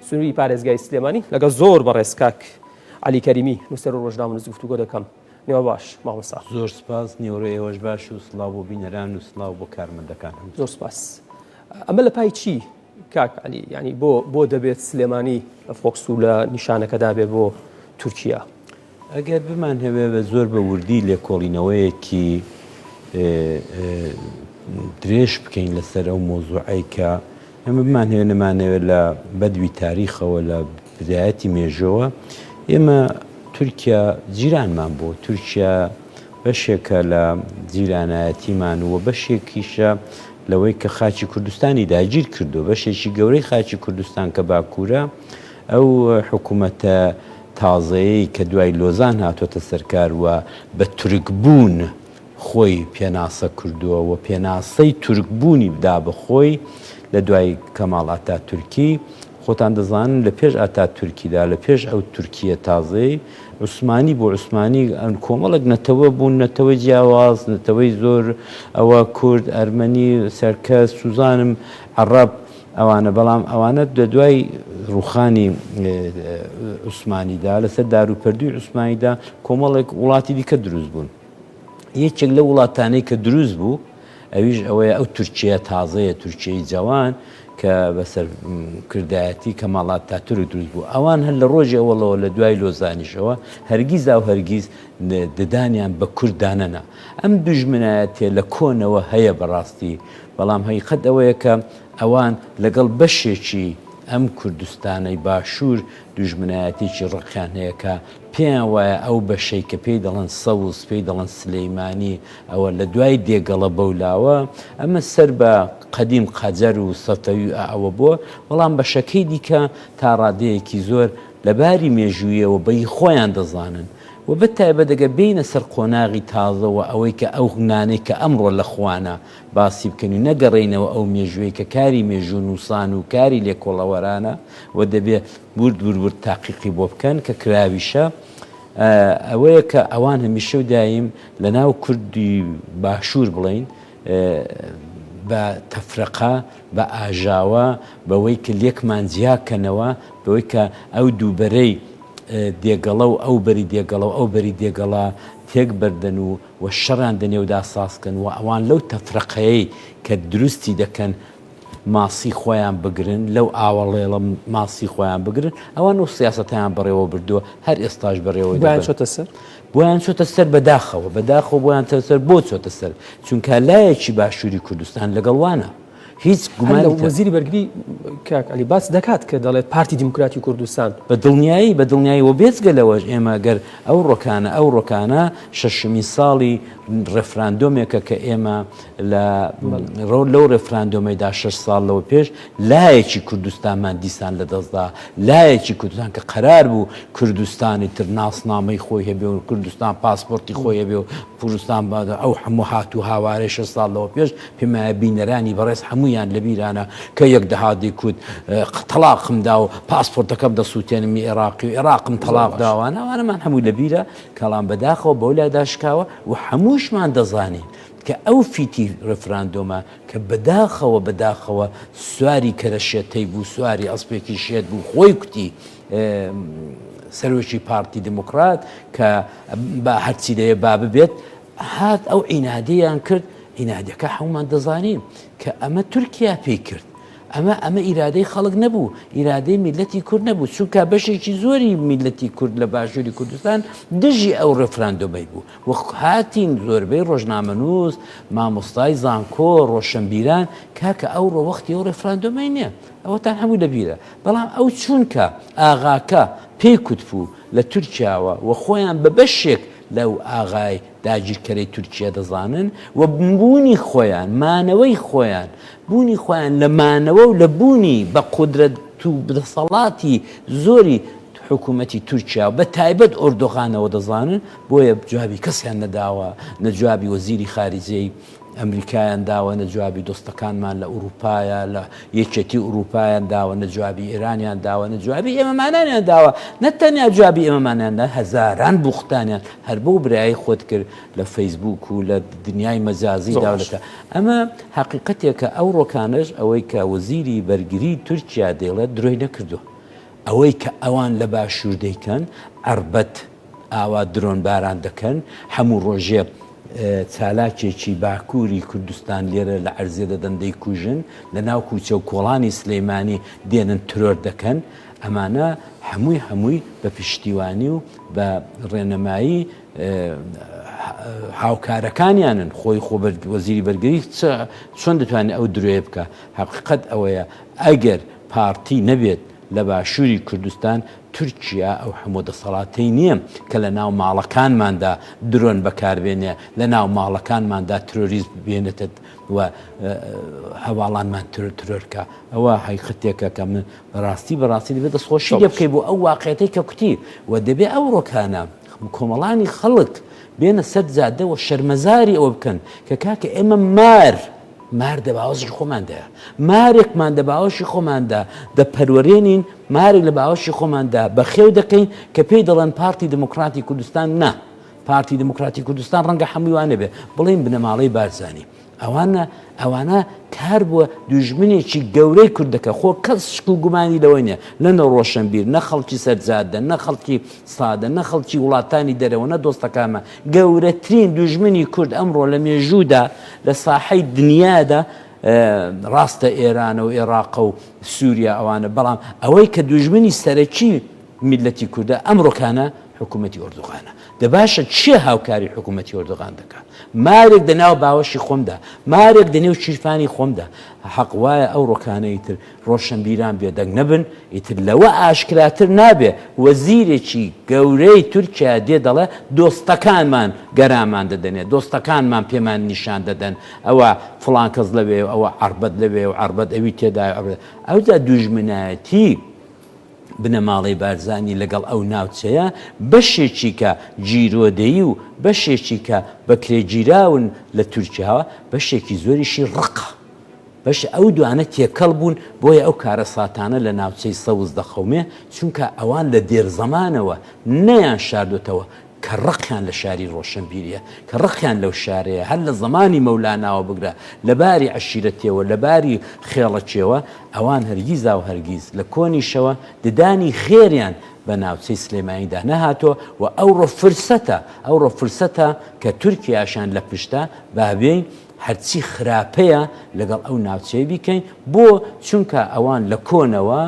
سنووری پارێزگای سلێمانی لەگەڵ زۆر بەڕێز کاک عەلی کەریمی نووسەر و ڕۆژنامەنووس گفتوگۆ دەکەم. نیوە باش مامۆستا. زۆر سپاس، نیوەڕۆی ئێوەش باش و سڵاو بۆ بینەران و سڵاو بۆ کارمەندەکان. زۆر سپاس. ئەمە لە پای چی کاک عەلی؟ یانی بۆ بۆ دەبێت سلێمانی لە فۆکس و لە نیشانەکەدا بێ بۆ تورکیا؟ ئەگەر بمانهەوێ بە زۆر بە وردی لێکۆڵینەوەیەکی درێژ بکەین لەسەر ئەو مۆزوعەی کە ئێمە بمانهەوێ نەمانەوێت لە بەدوی تاریخەوە لە بدایەتی مێژۆوە ئێمە تورکیا جیرانمان بوو تورکیا بەشێکە لە جیرانایەتیمان و بەشێکیشە لەوەی کە خاکی کوردستانی داگیر کردو بەشێکی گەورەی خاکی کوردستان کە باکوورە ئەو حکوومەتە تازەیەی کە دوای لۆزان هاتۆتە سەرکار و بە تورک بوون خۆی پێناسە کردووە و پێناسەی تورک بوونی دا بە خۆی لە دوای کەماڵ ئاتاتورکی، خۆتان دەزانن لە پێش ئاتاتورکیدا، لە پێش ئەو تورکییە تازەی عوسمانی بوو، عوسمانی کۆمەڵێک نەتەوە بوون، نەتەوەی جیاواز، نەتەوەی زۆر ئەوە کورد، ئەرمەنی، سەرکەس، سوزانم، عەڕەب، ئەوانە، بەڵام ئەوانە لە دوای ڕووخانی عوسمانیدا، لەسەر داروپەردووی عوسمانیدا کۆمەڵێک وڵاتی دیکە دروست بوون. یەکێک لەو وڵاتانەی کە دروست بوو ئەویش ئەوەیە ئەو تورکیە تازەیە، تورکیەی جەوان کە بە سەرکردایەتی کەماڵ ئاتاتورک دروست بوو. ئەوان هەر لە ڕۆژی ئەوەڵەوە لە دوای لۆزانیشەوە هەرگیزا و هەرگیز ددانیان بە کورد دانەنا. ئەم دوژمنایەتیە لە کۆنەوە هەیە بەڕاستی، بەڵام هەقیقەت ئەوەیە کە ئەوان لەگەڵ بەشێکی ئەم کوردستانەی باشوور دوژمنایەتیەکی ڕەقیان هەیە کە پێیان وایە ئەو بەشەی کە پێی دەڵێن سەوز، پێی دەڵێن سلەیمانی، ئەوە لە دوای دێگەڵە بەو لاوە، ئەمە سەر بە قەدیم قەجەر و سەفەوی و ئەوە بووە، بەڵام بەشەکەی دیکە تا ڕادەیەکی زۆر لە باری مێژوویەوە بە هی خۆیان دەزانن و بە تایبەت ئەگەر بێینە سەر قۆناغی تازە و ئەوەی کە ئەو نانەی کە ئەمڕۆ لە خوانە باسی بکەین و نەگەڕێینەوە ئەو مێژووەی کە کاری مێژوونووسان و کاری لێکۆڵەوەرانە و دەبێ ورد ورد ورد تاقیقی بۆ بکەن کە کراویشە ئەوەیە کە ئەوان هەمیشە و دایم لە ناو کوردی باشوور بڵین بە تەفرەقە بە ئاژاوە بەوەی کە لێکمان جیاکەنەوە بەوەی کە ئەو دووبەرەی دێگەڵە و ئەو بەری دێگەڵە و ئەو بەری دێگەڵە تێک بەردەن و و شەڕیان دە نێودا سازکەن و ئەوان لەو تەفرەقەیەی کە دروستی دەکەن ماسی خۆیان بگرن، لەو ئاوە ڵێڵە ماسی خۆیان بگرن، ئەوان ئەو سیاسەتەیان بەڕێوە بردووە، هەر ئێستاش بەڕێوەی بۆیان دەبەن. چۆتە سەر؟ بۆیان چۆتە سەر بەداخەوە، بەداخەوە بۆیان چۆتە سەر، بۆ چۆتە سەر؟ چونکە لایەکی باشووری کوردستان لەگەڵ وانە. هیچ هەر لە گومانی وەزیری بەرگری کاک عەلی باس دەکات کە دەڵێت پارتی دیموکراتی کوردستان. بە دڵنیایی، بە دڵنیایی و بێجگە لەوەش ئێمە گەر ئەو ڕۆکانە، ئەو ڕۆکانە شەشەمین ساڵی ڕێفراندۆمێکە کە ئێمە لە لەو ڕێفراندۆمەیدا شەش ساڵ لەوە پێش لایەکی کوردستانمان دیسان لەدەستدا، لایەکی کوردستان کە قەرار بوو کوردستانی تر ناسنامەی خۆی هەبێ و کوردستان پاسپۆرتی خۆی هەبێ و کوردستان ئەو هەموو هات و هاوارەی شەش ساڵ لەوە پێش پێمایە بینەرانی بەڕێز هەموویان لەبیرانە کە یەک دەهات دەیکوت تەڵاقم دا و پاسپۆرتەکەم دەسووتێنم ئێراقی و ئێراقم تەڵاق داوانە ئەوانەمان هەموو لەبیرە کەڵام بەداخەوە بەولادا شکاوە و هەمووشمان دەزانین کە ئەو فیتی ڕێفراندۆمە کە بەداخەوە بەداخەوە سواری کەرە شێتەی بوو سواری ئەسپێکی شێت بوو خۆی کوتی سەرۆکی پارتی دیموکرات کە بە هەرچی دەیە با ببێت هات ئەو عینادەیان کرد عینادەکە هەمومان دەزانین کە ئەمە تورکیا پێی کرد ئەمە ئەمە ئیرادەی خەڵک نەبوو ئیرادەی میلەتی کورد نەبوو چونکە بەشێکی زۆری میلەتی کورد لە باشووری کوردستان دژی ئەو ڕێفراندۆمەی بوو وەک هاتین زۆربەی ڕۆژنامەنووس، مامۆستای زانکۆ، ڕۆشنبیران، کاکە ئەوڕۆ وەختی ئەو ڕێفراندۆمەی نییە، ئەوەتان هەموو لەبیرە، بەڵام ئەو چوونکە ئاغاکە پێی کوتبوو لە تورکیاوە و خۆیان بە بەشێک لەو ئاغای داگیرکەرەی تورکیە دەزانن و بوونی خۆیان، مانەوەی خۆیان، بوونی خۆیان لە مانەوە و لە بوونی بە قودرەت و دەسەڵاتی زۆری حکوومەتی تورکیا و بە تایبەت ئۆردۆغانەوە دەزانن، بۆیە جوابی کەسیان نەداوە، نە جوابی وەزیری خاریجەی ئەمریکایان داوە، نە جوابی دۆستەکانمان لە ئورووپایە، لە یەکێتی ئورووپایان داوە، نە جوابی ئێرانیان داوە، نە جوابی ئێمەمانانیان داوە، نە تەنیا جوابی ئێمەمانیان دا، هەزاران بوختانیان هەر بەو برایەی خۆت کرد لە فەیسبووک و لە دنیای مەجازیدا و لە ئەمە حەقیقەتێکە ئەوڕۆکانەش ئەوەی کە وەزیری بەرگری تورکیا دەیڵێت درۆی نەکردووە. ئەوەی کە ئەوان لە باشوور دەیکەن، عەربەت ئاوا درۆن باران دەکەن، هەموو ڕۆژێ چالاکێکی باکووری کوردستان لێرە لە عەرزێ دەدەن دەیکوژن، لە ناو کوچە و کۆڵانی سلەیمانی دێنن ترۆر دەکەن، ئەمانە هەمووی هەمووی بە پشتیوانی و بە ڕێنمایی هاوکارەکانیانن، خۆی خۆ وەزیری بەرگری چۆن دەتوانێت ئەو درۆیە بکا؟ هەقیقەت ئەوەیە ئەگەر پارتی نەبێت لە باشووری کوردستان تورکیا ئەو هەموو دەسەڵاتەی نییە کە لە ناو ماڵەکانماندا درۆن بەکاربێنێ، لە ناو ماڵەکانماندا ترۆریست بێنێتە و هەواڵانمان ترۆر کا. ئەوە حەقیقەتێکە کە من بەڕاستی بەڕاستی دەبێت دەستخۆشی لێ بکەی بۆ ئەو واقعیەتەی کە کوتی و دەبێ ئەوڕۆکانە کۆمەڵانی خەڵک بێنە سەر جادە و شەرمەزاری ئەوە بکەن کە کاکە ئێمە مار مار دە باوەشی خۆماندایە مارێکمان دە باوەشی خۆماندا دەپەروەرێنین مارێک لە باوەشی خۆماندا بەخێو دەکەین کە پێی دەڵێن پارتی دموکراتی کوردستان نا پارتی دموکراتی کوردستان ڕەنگە هەمووی وانە بێ بڵێن بنەماڵەی بارزانی ئەوانە ئەوانە کار بووە دوژمنێکی گەورەی کورد دەکە خۆ کەس شک و گومانی لەوە نیە نە نە ڕۆشنبیر نە خەڵکی سەرجادە نە خەڵکی سادە نە خەڵکی وڵاتانی دەرەوە نە دۆستەکانمان گەورەترین دوژمنی کورد ئەمڕۆ لە مێژوودا لە ساحەی دنیادا ڕاستە ئێرانە و ئێراقە و سووریا ئەوانە بەڵام ئەوەی کە دوژمنی سەرەکی میللەتی کوردە ئەمڕۆکانە حکوومەتی ئۆردوغانە. دە باشە کێ هاوکاری حکوومەتی ئۆردوغان دەکا؟ مارێک دە ناو باوەشی خۆمدا، مارێک دە نێو چیرفانی خۆمدا. حەق وایە ئەوڕۆکانە ئیتر ڕۆشنبیران بێدەنگ نەبن، ئیتر لەوە ئاشکراتر نابێ وەزیرێکی گەورەی تورکیا دێ دەڵێ دۆستەکانمان گەرامان دەدەنێ، دۆستەکانمان پێمان نیشان دەدەن ئەوە فڵان کەس لەوێ و ئەوە عەربەت لەوێ و عەربەت ئەوی تێدایە و ئەوجا دوژمنایەتی بنەماڵەی بارزانی لەگەڵ ئەو ناوچەیە بەشێکی کە گیرۆدەیی و بەشێکی کە بەکرێگیراون لە تورکیاوە بەشێکی زۆریشی ڕقە بەش ئەو دوانە تێکەڵ بوون بۆیە ئەو کارەساتانە لە ناوچەی سەوز دەقەومێ چونکە ئەوان لە دێرزەمانەوە نەیان شاردۆتەوە کە ڕقیان لە شاری ڕۆشنبیریە، کە ڕقیان لەو شارەیە، هەر لە زەمانی مەولاناوە بگرە، لە باری عەشیرەتیەوە، لە باری خێڵەکیەوە، ئەوان هەرگیزاو هەرگیز لە کۆنیشەوە ددانی خێریان بە ناوچەی سلێمانیدا نەهاتووە و ئەوڕۆ فرسەتە، ئەوڕۆ فرسەتە کە تورکیاشیان لە پشتە، با بێین هەرچی خراپەیە لەگەڵ ئەو ناوچەیە بیکەین، بۆ؟ چونکە ئەوان لە کۆنەوە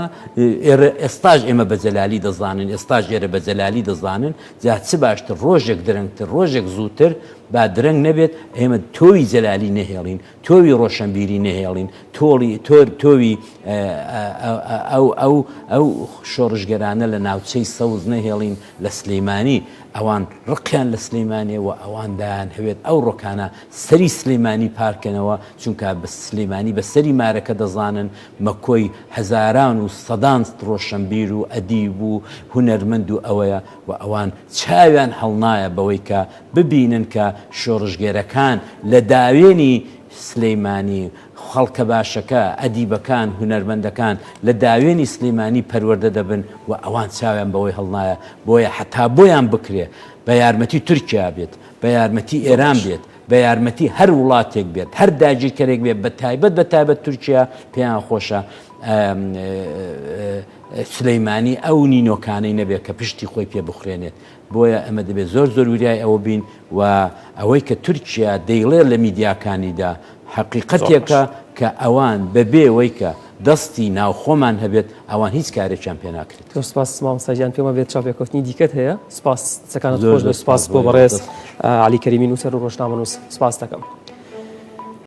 ئێرە ئێستاش ئێمە بە جەلالی دەزانن، ئێستاش ئێرە بە جەلالی دەزانن، جا چ باشتر ڕۆژێک درەنگتر ڕۆژێک زووتر، با درەنگ نەبێت، ئێمە تۆوی جەلالی نەهێڵین، تۆوی ڕۆشەنبیری نەهێڵین، تۆڵی تۆر تۆوی ئەو ئەو ئەو شۆڕشگەرانە لە ناوچەی سەوز نەهێڵین لە سلیمانی، ئەوان ڕقیان لە سلیمانیە و ئەوان دەیانهەوێت ئەو ڕۆکانە سەری سلیمانی پارکەنەوە چونکە بە سلیمانی بە سەری مارەکە دەزانن مەکۆی هەزاران و سەدان ڕۆشەنبیر و ئەدیب و هونەرمەند و ئەوەیە و ئەوان چاویان هەڵنایە بەوەی کە ببینن کە شۆڕشگێرەکان لە داوێنی سلیمانی خەڵکە باشەکە، ئەدیبەکان، هونەرمەندەکان لە داوێنی سلیمانی پەروەردە دەبن و ئەوان چاویان بەوەی هەڵنایە، بۆیە هەتا بۆیان بکرێ بە یارمەتی تورکیا بێت، بە یارمەتی ئێران بێت، بە یارمەتی هەر وڵاتێک بێت، هەر داگیرکەرێک بێت، بە تایبەت بە تایبەت تورکیا پێیان خۆشە سلیمانی ئەو نینۆکانەی نەبێت کە پشتی خۆی پێ بخورێنێت. بۆیە ئەمە دەبێت زۆر زۆر وریای ئەوە بین و ئەوەی کە تورکیا دەیڵێ لە میدیاکانیدا حەقیقەتێکە کە ئەوان بەبێ وەی کە دەستی ناوخۆمان هەبێت ئەوان هیچ کارێکیان پێ ناکرێت. زۆر سپاس مامۆستا گیان پێم وابێت چاوپێکەوتنی دیکەت هەیە سپاس قسەکانت خۆش بێت سپاس بۆ بەڕێز عەلی کەریمی نووسەر و ڕۆژنامەنووس سپاس دەکەم.